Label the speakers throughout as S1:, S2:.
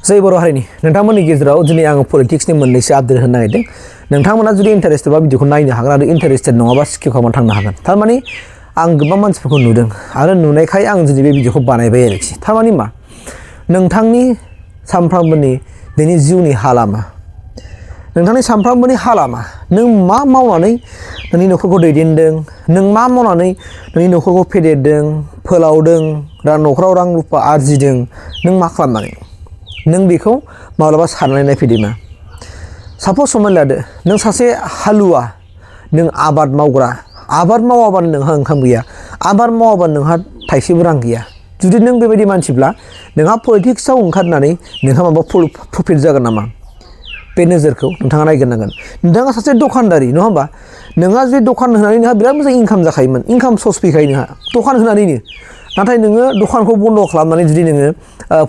S1: जय बर' हारिनि नोंथांमोननि गेजेराव दिनै आङो पलिटिक्सनि मोननैसो आपडेट होनो नागिरदों। नोंथांमोना जुदि इन्टारेस्टेड बा भिडिअखौ नायनो हागोन आरो इन्टारेस्टेड नङाबा स्किप खालामनानै थांनो हागोन। थारमाने आं गोबां मानसिफोरखौ नुदों आरो नुनायखाय आं दिनै बे भिडिअखौ बानायबाय आरोखि। थारमाने मा नोंथांनि सानफ्रामबोनि नोंनि जिउनि हालामा, नोंथांनि सानफ्रामबोनि हालामा, नों मा मावनानै नोंनि न'खरखौ दैदेनदों, नों मा मावनानै नोंनि न'खरखौ फेदेरदों, फोलावदों, न'खराव रां रुफा आरजिदों, नों मा खालामनानै नों बेखौ माब्लाबा साननानै नायफैदोंना? सापस हमनानै लादो नों सासे हालुवा, नों आबाद मावग्रा, आबाद मावाबानो नोंहा ओंखाम गैया, आबाद मावाबानो नोंहा थाइसेबो रां गैया। जुदि नों बेबायदि मानसिब्ला नोंहा पलिटिक्सआव ओंखारनानै नोंहा माबा प्रफिट जागोन नामा? बे नोजोरखौ नोंथाङा नायग्रोनांगोन। नोंथाङा सासे दखानदारि नङा होमबा? नोंहा जुदि दखान होनानै नोंहा बिराद मोजां इनकाम जाखायोमोन, इनकाम सर्स फैखायो नोंहा दखान होनानैनो। नाथाय नोङो दखानखौ बन्द' खालामनानै जुदि नोङो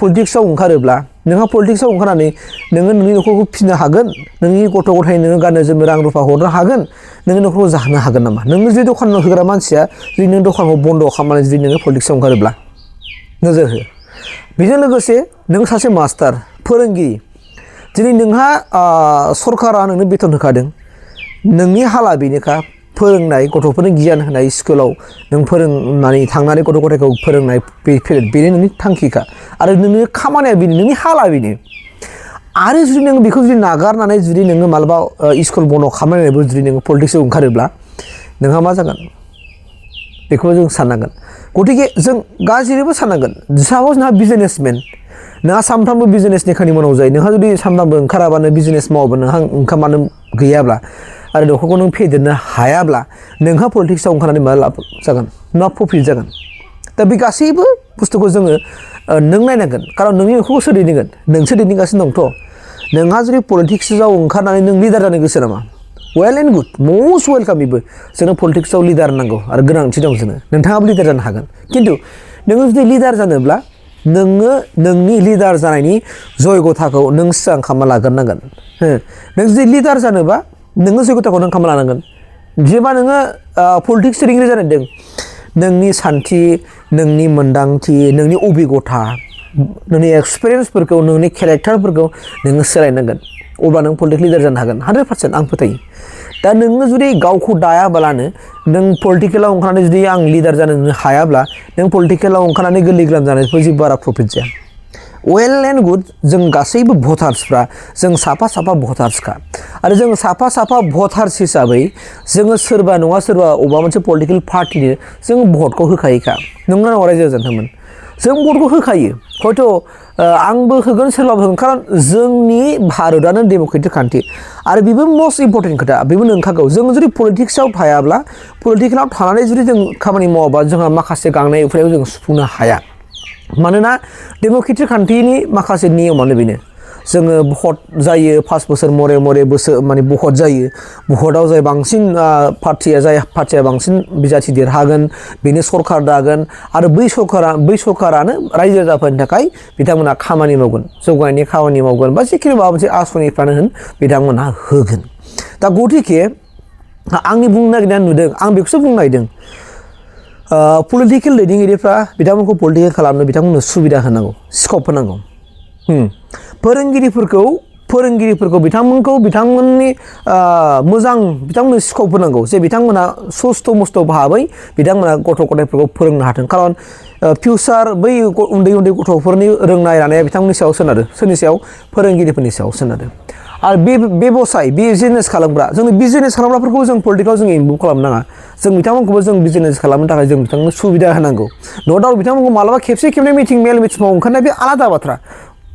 S1: पलिटिक्सआव ओंखारोब्ला नोंहा पलिटिक्सआव ओंखारनानै नोङो नोंनि न'खरखौ फिसिनो हागोन, नोंनि गथ' गथाय नोङो गाननो जोमनो रां रुफा हरनो हागोन, नोङो न'खरखौ जाहोनो हागोन नामा? नोङो जुदि दखान होग्रा मानसिया जुदि नों दखानखौ बन्द' खालामनानै जुदि नोङो पलिटिक्सआव ओंखारोब्ला नोजोर हो। बेजों लोगोसे नों सासे मास्टार, फोरोंगिरि, दिनै नोंहा सरकारा नोंनो बेथन होखादों, नोंनि हाला बेनोखा फोरोंनाय, गथ'फोरनि गियान होनाय, स्कुलाव नों फोरोंनानै थांनानै गथ' गथायखौ फोरोंनाय, बेनो नोंनि थांखिखा आरो नोंनि खामानिया बेनो, नोंनि हाला बेनो। आरो जुदि नों बेखौ जुदि नागारनानै जुदि नोङो मालाबा स्कुल बन्द' खालामनानैबो जुदि नोङो पलिटिक्सआव ओंखारोब्ला नोंहा मा जागोन बेखौ जों साननांगोन। गतिके जों गाज्रिबो साननांगोन। सापस नोंहा बिजनेसमेन, नोंहा सानफ्रामबो बिजनेसनि खामानि मावनांगौ जायो, नोंहा जुदि सानफ्रामबो ओंखाराबानो बिजनेस मावाबा नोंहा ओंखामानो गैयाब्ला आरो न'खरखौ नों फेदेरनो हायाब्ला नोंहा पलिटिक्सआव ओंखारनानै मा लाब जागोन, मा प्रफिट जागोन? दा बे गासैबो बुस्थुखौ जोङो नों नायनांगोन। खारन नोंनि न'खरखौ सोर दैदेनगोन? नोंसो दैदेनगासिनो दंथ'। नोंहा जुदि पलिटिक्सआव ओंखारनानै नों लिडार जानो गोसो नामा? Well and good, must welcome. बेबो जोंनो पलिटिक्सआव लिडार नांगौ आरो गोनांथि दं जोंनो। नोंथाङाबो लिडार जानो हागोन। खिन्थु नोङो जुदि लिडार जानोब्ला नोङो नोंनि लिडार जानायनि जयगथाखौ नों सिगां खालामना लाग्रोनांगोन। नों जुदि लिडार जानोबा नोङो जयगथाखौ नों खालामना लानांगोन। जेनेबा नोङो पलिटिक्स दैदेनगिरि जादों, नोंनि सान्थि, नोंनि मोन्दांथि, नोंनि अबिगथा, नोंनि एक्सपिरियेन्सफोरखौ, नोंनि केरेक्टारफोरखौ नोङो सोलायनांगोन। अब्ला नों पलिटिक्स लिडार जानो हागोन 100%। आं फोथायो। दा नोङो जुदि गावखौ दायाबालानो नों पलिटिकेलाव ओंखारनानै जुदि आं लिडार जानो हायाब्ला नों पलिटिकेलाव ओंखारनानै गोरलै गोलाम जानायनिफ्राय जेबो बारा प्रफिट जाया। वेल एन्ड गुड, जों गासैबो भटार्सफ्रा जों साफा साफा भटार्सखा आरो जों साफा साफा भटार्स हिसाबै जोङो सोरबा नङा सोरबा अबेबा मोनसे पलिटिकेल पार्टिनो जों भटखौ होखायोखा। नंगौना नङा रायजो राजाफोर? जों भटखौ होखायो। हयथ' आंबो होगोन, सोरबाबो होगोन, खारन जोंनि भारतआनो डेम'क्रेटिक कान्ट्रि आरो बेबो मस्ट इम्परटेन्ट खोथा, बेबो नंखागौ। जों जुदि पलिटिक्सआव थायाब्ला, पलिटिकेलाव थानानै जुदि जों खामानि मावाबा जोंहा माखासे गांनाय उखैनायखौ जों सुफुंनो हाया। मानोना डेम'क्रेटिक कान्ट्रिनि माखासे नियमानो बेनो, जोङो भट जायो 5 बोसोर मरे बोसोर माने भट जायो। भटआव जाय बांसिन जाय पार्टिया बांसिन बिजाथि देरहागोन बेनो सरकार दागोन आरो बै सरकारानो रायजो राजाफोरनि थाखाय बिथांमोनहा खामानि मावगोन, जौगानायनि खामानि मावगोन बा जिखुनु माबा मोनसे आसनिफ्रानो होन बिथांमोनहा होगोन। दा गतिके आंनि बुंनो नागिरनाया नुदों, आं बेखौसो बुंनो नागिरदों, पलिटिकेल दैदेनगिरिफ्रा बिथांमोनखौ पलिटिकेल खालामनो बिथांमोननो सुबिदा होनांगौ, स्कप होनांगौ। फोरोंगिरिफोरखौ बिथांमोननि मोजां बिथांमोननो स्कप होनांगौ जे बिथांमोनहा सस्थ' मस्थ' भाबै बिथांमोना गथ' गथायफोरखौ फोरोंनो हाथों। खारन फिउचार बै उन्दै उन्दै गथ'फोरनि रोंनाय रानाया बिथांमोननि सायाव सोनारो। सोरनि सायाव? फोरोंगिरिफोरनि सायाव सोनारो। आरो बे बेबसाय बिजनेस खालामग्रा, जोंनि बिजनेस खालामग्राफोरखौ जों पलिटिकाव जों इनभल्भ खालामनो नाङा। जों बिथांमोनखौबो जों बिजनेस खालामनो थाखाय जों बिथांमोननो सुबिदा होनांगौ। न' दाउट बिथांमोनखौ मालाबा खेबसे खेबनै मेल मिटिङाव ओंखारनाय बे आलादा बाथ्रा,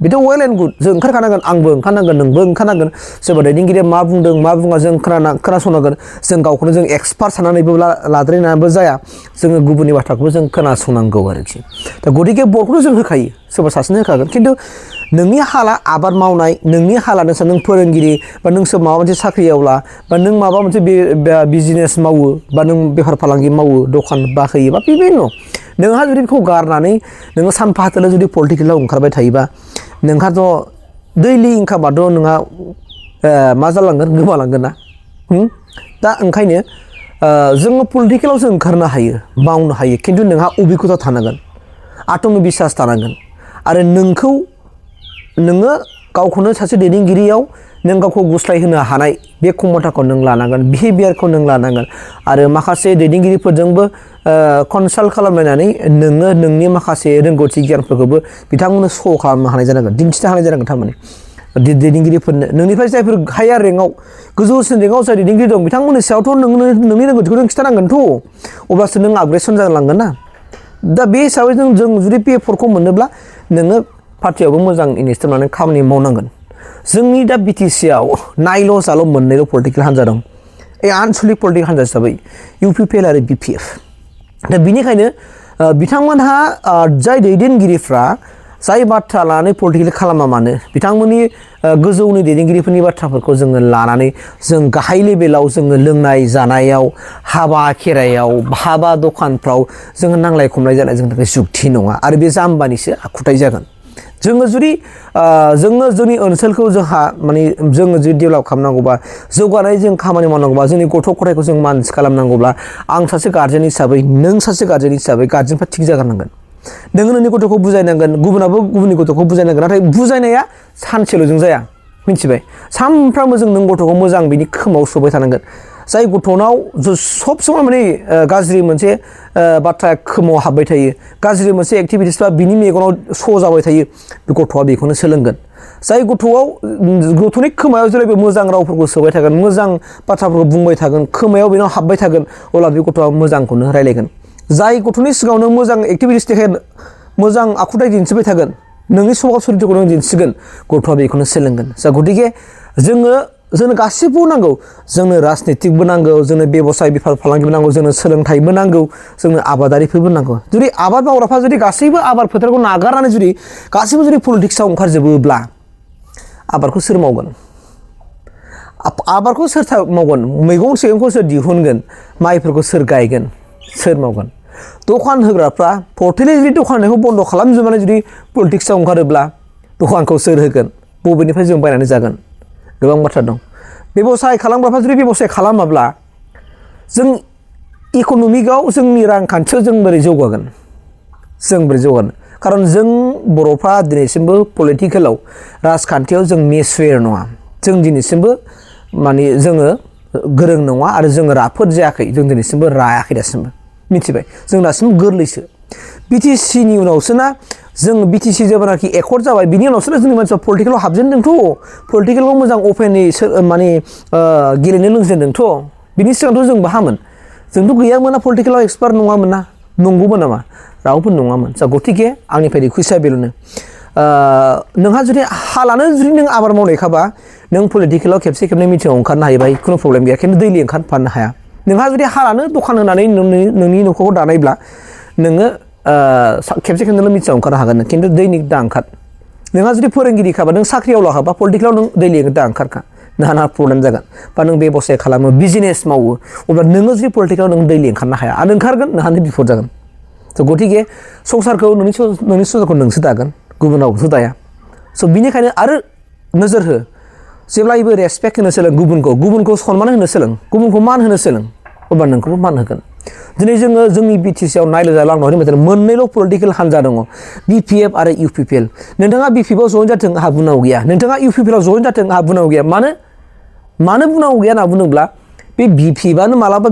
S1: बेथ' वेल एन्ड गुड। जों ओंखारखानांगोन, आंबो ओंखारनांगोन, नोंबो ओंखारनांगोन। सोरबा दैदेनगिरिया मा बुंदों मा बुङा जों खोनासंनांगोन। जों गावखौनो जों एक्सपार्ट साननानैबो लाद्रायनानैबो जाया, जोङो गुबुननि बाथ्राखौबो जों खोनासंनांगौ आरोखि। दा गतिके भटखौथ' जों होखायो, सोरबा सासेनो होखागोन। खिन्थु नोंनि हाला आबाद मावनाय, नोंनि हाला नों फोरोंगिरि बा नों माबा मोनसे साख्रियावला बा नों माबा मोनसे बिजनेस मावो बा नों बेफार फालांगि मावो, दखान बा होयो बा बिभिन्न', नोंहा जुदि बेखौ गारनानै नोङो सानफा थोलो जुदि पलिटिकेलाव ओंखारबाय थायोबा नोंहाथ' दैलि इनकामाथ' नोंहा मा जालांगोन, गोमालांगोन ना। दा ओंखायनो जोङो पलिटिकेलाव जों ओंखारनो हायो, मावनो हायो, खिन्थु नोंहा अबिगथा थानांगोन, आत्मबिसास थानांगोन आरो नोंखौ नोङो गावखौनो सासे दैदेनगिरियाव नों गावखौ गुस्लाय होनो हानाय बे क्षमताखौ नों लानांगोन बिहेभियारखौ नों लानांगोन आरो माखासे दैदेनगिरिफोरजोंबो कनसाल्ट खालामलायनानै नोङो नोंनि माखासे रोंगौथि गियानफोरखौबो बिथांमोननो श' खालामनो हानाय जानांगोन दिन्थिनो हानाय जानांगोन थारमाने दैदेनगिरिफोरनो नोंनिफ्राय जायफोर हायार रेंकआव गोजौसिन रेंकआव जाय दैदेनगिरि दं बिथांमोननि सायावथ' नोंनि रोंगौथिखौ नों खिथानांगोनथ' अब्लासो नों आपग्रेडसन जालांगोन ना दा बे हिसाबै जों जुदि P4खौ मोनोब्ला नोङो पार्टियावबो मोजां इनभेस्ट खालामनानै खामानि मावनांगोन जोंनि दा BTCआव नायल' जाल' मोननैल' पलिटिकेल हान्जा दं आनसलिक पलिटिकेल हान्जा हिसाबै UPPL आरो BPF दा बिनिखायनो बिथांमोनहा जाय दैदेनगिरिफ्रा जाय बाथ्रा लानानै पलिटिकेल खालामा मानो बिथांमोननि गोजौनि दैदेनगिरिफोरनि बाथ्राफोरखौ जोङो लानानै जों गाहाय लेभेलाव जोङो लोंनाय जानायाव हाबा खेराइयाव हाबा दखानफ्राव जोङो नांलाय खमलाय जानाय जोंनि थाखाय जुक्ति नङा आरो बे जाम्बानिसो आखुथाय जागोन जोङो जुदि जोङो जोंनि ओनसोलखौ जोंहा माने जोङो जुदि डेभेलप खालामनांगौबा जौगानाय जों खामानि मावनांगौबा जोंनि गथ' गथायखौ जों मानसि खालामनांगौब्ला आं सासे गार्जेन हिसाबै नों सासे गार्जेन हिसाबै गार्जेनफ्रा थिग जागारनांगोन नोङो नोंनि गथ'खौ बुजायनांगोन गुबुनाबो गुबुननि गथ'खौ बुजायनांगोन नाथाय बुजायनाया सानसेल'जों जाया मिथिबाय सानफ्रामबो जों नों गथ'खौ मोजां बिनि खोमायाव सोबाय थानांगोन जाय गथ'नाव सब समाय माने गाज्रि मोनसे बाथ्राया खोमायाव हाबबाय थायो गाज्रि मोनसे एक्टिभिटिसफ्रा बिनि मेगनाव श' जाबाय थायो बे गथ'आ बेखौनो सोलोंगोन जाय गथ'नि खोमायाव जेब्लायबो मोजां रावफोरखौ सोबाय थागोन मोजां बाथ्राफोरखौ बुंबाय थागोन खोमायाव बेनाव हाबबाय थागोन अब्ला बे गथ'आ मोजांखौनो रायलायगोन जाय गथ'नि सिगाङावनो मोजां एक्टिभिटिस देखायगोन मोजां आखुथाय दिन्थिबाय थागोन नोंनि स्वभाब चरित्रखौ नों दिन्थिगोन गथ'आ बेखौनो सोलोंगोन गतिके जोंनो गासिबो नांगौ जोंनो राजनितिकबो नांगौ जोंनो बेबसाय बेफार फालांगिबो नांगौ जोंनो सोलोंथाइबो नांगौ जोंनो आबादारिफोरबो नांगौ जुदि आबाद मावग्राफ्रा जुदि गासैबो आबाद फोथारखौ नागारनानै जुदि गासैबो जुदि पलिटिक्सआव ओंखारजोबोब्ला आबादखौ सोर मावगोन आबादखौ सोर मावगोन मैगं थाइगंखौ सोर दिहुनगोन माइफोरखौ सोर गायगोन सोर मावगोन दखान होग्राफ्रा टटेलि जुदि दखान होनायखौ बन्द खालामजोबनानै जुदि पलिटिक्सआव ओंखारोब्ला दखानखौ सोर होगोन बबेनिफ्राय जों बायनानै जागोन गोबां बाथ्रा दं बेबसाय खालामग्राफ्रा जुदि बेबसाय खालामाब्ला जों इक'नमिकआव जोंनि रांखान्थियाव जों बोरै जौगागोन खारन जों बर'फ्रा दिनैसिमबो पलिटिकेलाव राजखान्थियाव जों मेचुर नङा जों दिनैसिमबो माने जोङो गोरों नङा आरो जोङो राफोद जायाखै जों दिनैसिमबो रायाखै दासिमबो मिथिबाय जों दासिम गोरलैसो BTCनि उनावसो ना जों BTC जेब्लानाखि एकर्ड जाबाय बिनि उनावसो जोंनि मानसिफ्रा पलिटिकेलाव हाबजेनदोंथ' पलिटिकेलाव मोजां अपेनै माने गेलेनो लोंजेनदोंथ' बिनि सिगांथ' जों बाहामोन जोंथ' गैयामोन ना पलिटिकेलाव एक्सपार्ट नङामोन ना नंगौमोन नामा रावबो नङामोन गतिके आंनिफ्राय रिकुइस्टआ बेल'नो नोंहा जुदि हालानो जुदि नों आबाद मावनायखाबा नों पलिटिकेलाव खेबसे खेबनै मिटिङाव ओंखारनो हायोबा खुनु प्रब्लेम गैया खिन्थु दैलि ओंखारफानो हाया नोंहा जुदि हालानो दखान होनानै नोंनि न'खरखौ दानायब्ला नोङो खेबसे खेबनैल' मिथिङाव ओंखारनो हागोन खिन्थु दैनिक दा ओंखार नोंहा जुदि फोरोंगिरिखाबा नों साख्रियाव लाखाबा पलिटिकेलाव नों दैलि दा ओंखारखा नोंहा प्रब्लेम जागोन बा नों बेबसाय खालामो बिजनेस मावो अब्ला नोङो जुदि पलिटिकेलाव नों दैलि ओंखारनो हाया आरो ओंखारगोन नोंहानो बिपद जागोन गतिके संसारखौ नोंनि संसारखौ नोंसो दागोन गुबुन रावबोथ' दाया बिनिखायनो आरो नोजोर हो जेब्लायबो रेसपेक्ट होनो सोलों गुबुनखौ सनमान होनो सोलों गुबुनखौ मान होनो सोलों अब्ला नोंखौबो मान होगोन दिनै जोङो जोंनि BTCआव नायलो जाल' आंनाव होनबाय मोननैल' पलिटिकेल हान्जा दङ BPF आरो UPPL नोंथाङा BPFआव जइन जाथों आंहा बुंनांगौ गैया नोंथाङा UPPLआव जइन जाथों आंहा बुंनांगौ गैया मानो बुंनांगौ गैया होनना बुङोब्ला बे BPFआनो मालाबा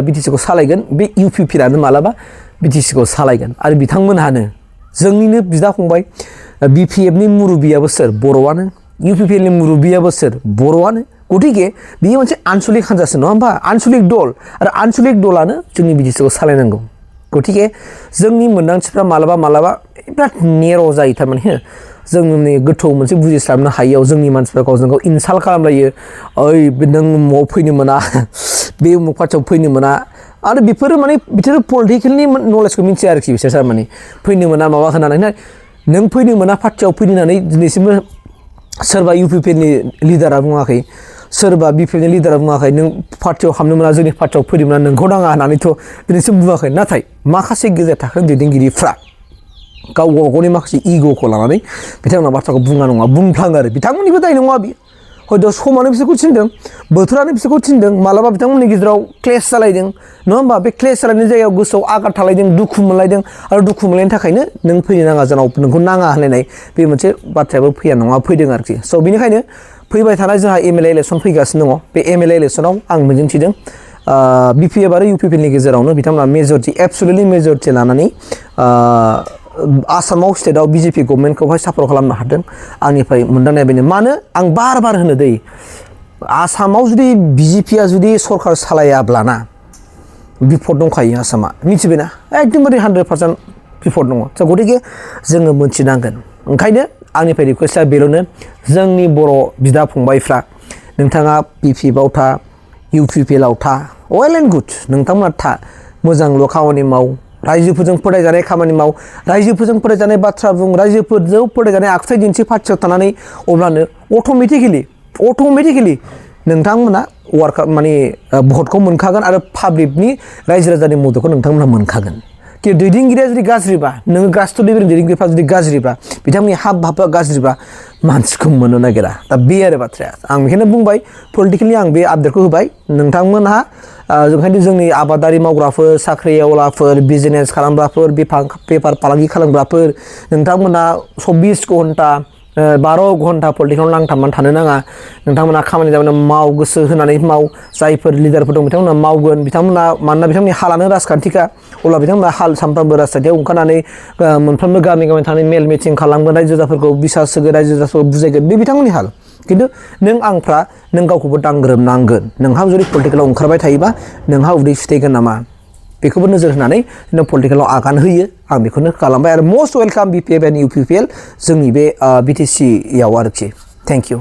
S1: BTCखौ सालायगोन बे UPPLआनो मालाबा BTCखौ सालायगोन आरो बिथांमोनहानो जोंनिनो बिदा फंबाय BPFनि मुरब्बियाबो सोर बर'आनो UPPLनि मुरब्बियाबो सोर बर'आनो गतिके बेयो मोनसे आनसलिक हान्जासो नङा होमबा आनसलिक दल आरो आनसलिक दलानो जोंनि BTCखौ सालायनांगौ गतिके जोंनि मोन्दांथिफ्रा मालाबा बिराद नेर' जायो थारमाने जोंनि गोथौ मोनसे बुजिस्लाबनो हायियाव जोंनि मानसिफ्रा गावजों गाव इनसाल्ट खालामलायो ओइ नों न'आव फैनो मोना बे उमुक पार्टियाव फैनो मोना आरो बिसोरो पलिटिकेलनि नलेजखौ मिथिया आरोखि बिसोर थारमाने फैनो मोना माबा होनानै नों फैनो मोना पार्टियाव फैनो होननानै दिनैसिमबो सोरबा UPPLनि लिडारा बुङाखै सोरबा BPFनि लिडारा बुङाखै नों पार्टियाव हाबनो मोना जोंनि पार्टियाव फैनो मोना नोंखौ नाङा होननानैथ' दिनैसिम बुङाखै नाथाय माखासे गेजेर थाखोनि दैदेनगिरिफ्रा गावनि माखासे इग'खौ लानानै बिथांमोना बाथ्राखौ बुङा नङा बुंफ्लाङो आरो बिथांमोननिबो दाय नङा हयथ' समानो बिसोरखौ थिनदों बोथोरानो बिसोरखौ थिनदों मालाबा बिथांमोननि गेजेराव क्लेश जालायदों नङा होमबा बे क्लेश जालायनायनि जायगायाव गोसोआव आघात थालायदों दुखु मोनलायदों आरो दुखु मोनलायनि थाखायनो नों फैनो नाङा जोंनाव नोंखौ नाङा होनलायनाय बे मोनसे बाथ्रायाबो फैया नङा फैदों आरोखि स' बेनिखायनो फैबाय थानाय जोंहा एमएलए इलेक्सन फैगासिनो दङ बे एमएलए इलेक्सनाव आं मिजिंथिदों बिपिएफ आरो इउपिपिएलनि गेजेरावनो बिथांमोना मेजरिटि एबसुलुटलि मेजरिटि लानानै आसामाव स्टेटआव बिजेपि गभर्नमेन्टखौहाय सापर्ट खालामनो हादों आंनिफ्राय मोनदांनाया बेनो मानो आं बार बार होनो दै आसामाव जुदि बिजेपिया जुदि सरकार सालायाब्लाना बिपद दंखायो आसामा मिथिबायना एकदमबारे 100% बिपद दङ गतिके जोङो मोनथिनांगोन ओंखायनो आंनिफ्राय रिकुवेस्टआ बेल'नो जोंनि बर' बिदा फंबायफ्रा नोंथाङा बिपिएफआव था इउपिपिएलआव था वेल एन्ड गुड नोंथांमोना था मोजांल' खामानि माव रायजोफोरजों फोथायजानाय खामानि माव रायजोफोरजों फोथायजानाय बाथ्रा बुं रायजोफोरजों फोथायजानाय आखुथाय दिन्थि पार्टियाव थानानै अब्लानो अट'मेटिकेलि नोंथांमोना वार्क माने भटखौ मोनखागोन आरो पाब्लिकनि रायजो राजानि मददखौ नोंथांमोना मोनखागोन कि दैदेनगिरिया जुदि गाज्रिबा नोङो गासै लेभेलनि दैदेनगिरिफ्रा जुदि गाज्रिबा बिथांमोननि हाब भाबा गाज्रिबा मानसिखौ मोननो नागिरा दा बे आरो बाथ्राया आं बेखायनो बुंबाय पलिटिकेलि आं बे आपडेटखौ होबाय नोंथांमोनहा ओंखायनो जोंनि आबादारि मावग्राफोर साख्रिआवलाफोर बिजनेस खालामग्राफोर बेफार फालांगि खालामग्राफोर नोंथांमोना 24 घन्टा 12 घन्टा पलिटिक्सआव नांथाबनानै थानो नाङा नोंथांमोना खामानि दामानि माव गोसो होनानै माव जायफोर लिडारफोर दं बिथांमोना मावगोन बिथांमोना मानोना बिथांमोननि हालानो राजखान्थिखा अब्ला बिथांमोना हाल सानफ्रोमबो राजखान्थियाव ओंखारनानै मोनफ्रोमबो गामि थानानै मेल मिटिं खालामगोन रायजो राजाफोरखौ बिसास होगोन रायजो राजाफोरखौ बुजायगोन बे बिथांमोननि हाल खिन्थु नों आंफ्रा नों गावखौबो दांग्रोमनांगोन नोंहा जुदि पलिटिकेलाव ओंखारबाय थायोबा नोंहा उदै फिथायगोन नामा बेखौबो नोजोर होनानै नों पलिटिकेलाव आगान होयो आं बेखौनो खालामबाय आरो must welcome BPF and UPPL जोंनि बे बिटिसिआव आरोखि थेंक इउ